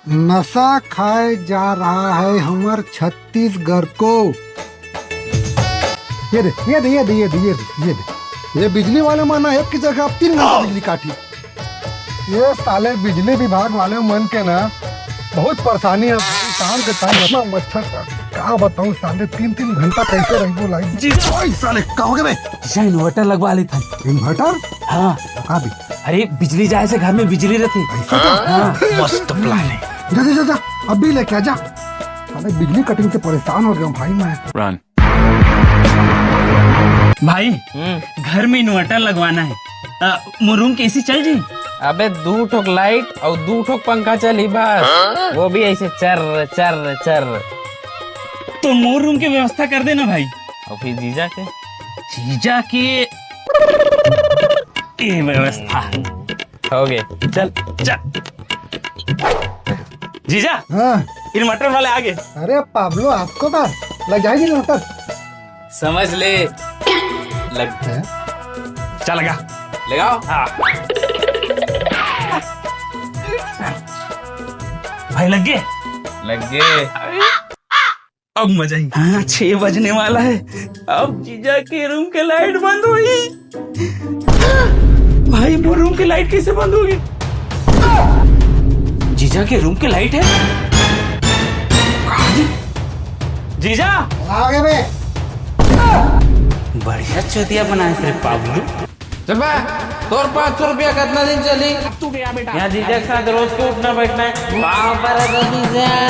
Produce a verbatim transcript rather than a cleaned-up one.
नशा खाए जा रहा है हमर छत्तीसगढ़ को। ये दे, ये दे, ये दे, ये दे, ये दे, ये दे। ये बिजली वाले मन ना एक की जगह अब तीन घंटा बिजली काटी। ये साले बिजली विभाग वाले मन के ना बहुत परेशानी है भाई। शाम के टाइम इतना मच्छर, का बताऊं साले, तीन तीन घंटा कैसे रहिबो लाइन। जी। ओए साले, का हो गया बे? जीजा, इन्वर्टर लगवा लेथन। इन्वर्टर? हाँ। लगा भी। अरे, बिजली जाए से घर में बिजली रहिथे। ऐसा क्या? हाँ। मस्त प्लान है। जा, जा, जा, जा, अभी लेके आ जा। साले बिजली कटिंग से परेशान हो गया हूँ भाई मैं। Run। भाई, हम्म। घर में इन्वर्टर लगवाना है। अ, मोर रूम के एसी चल जी? अबे, दू ठोक लाइट और दू ठोक पंखा चली बस। वो भी ऐसे चर चर चर। तो मोर रूम की व्यवस्था कर देना भाई। और फिर जीजा के? जीजा के ये व्यवस्था। हो गए। चल, चल। जीजा, हाँ। इन्वर्टर वाले आ गए। अरे पाब्लो, आपको का लग जाएगी इन्वर्टर? समझ ले। लग। हैं? चल लगा। लगाओ। हाँ। भाई लग गए? लग गए। अब मजा ही। हाँ, छह बजने वाला है। अब जीजा के रूम के लाइट बंद हुई। भाई, वो रूम की लाइट कैसे बंद होगी? जीजा के रूम की लाइट है। जीजा। आगे में। बढ़िया चूतिया बनाए रे पाब्लो। चल बे, तोर पाँच सौ रुपया कितना दिन चली? यहाँ जीजा के साथ रोज के उठना बैठना है। बाप रे जीजा।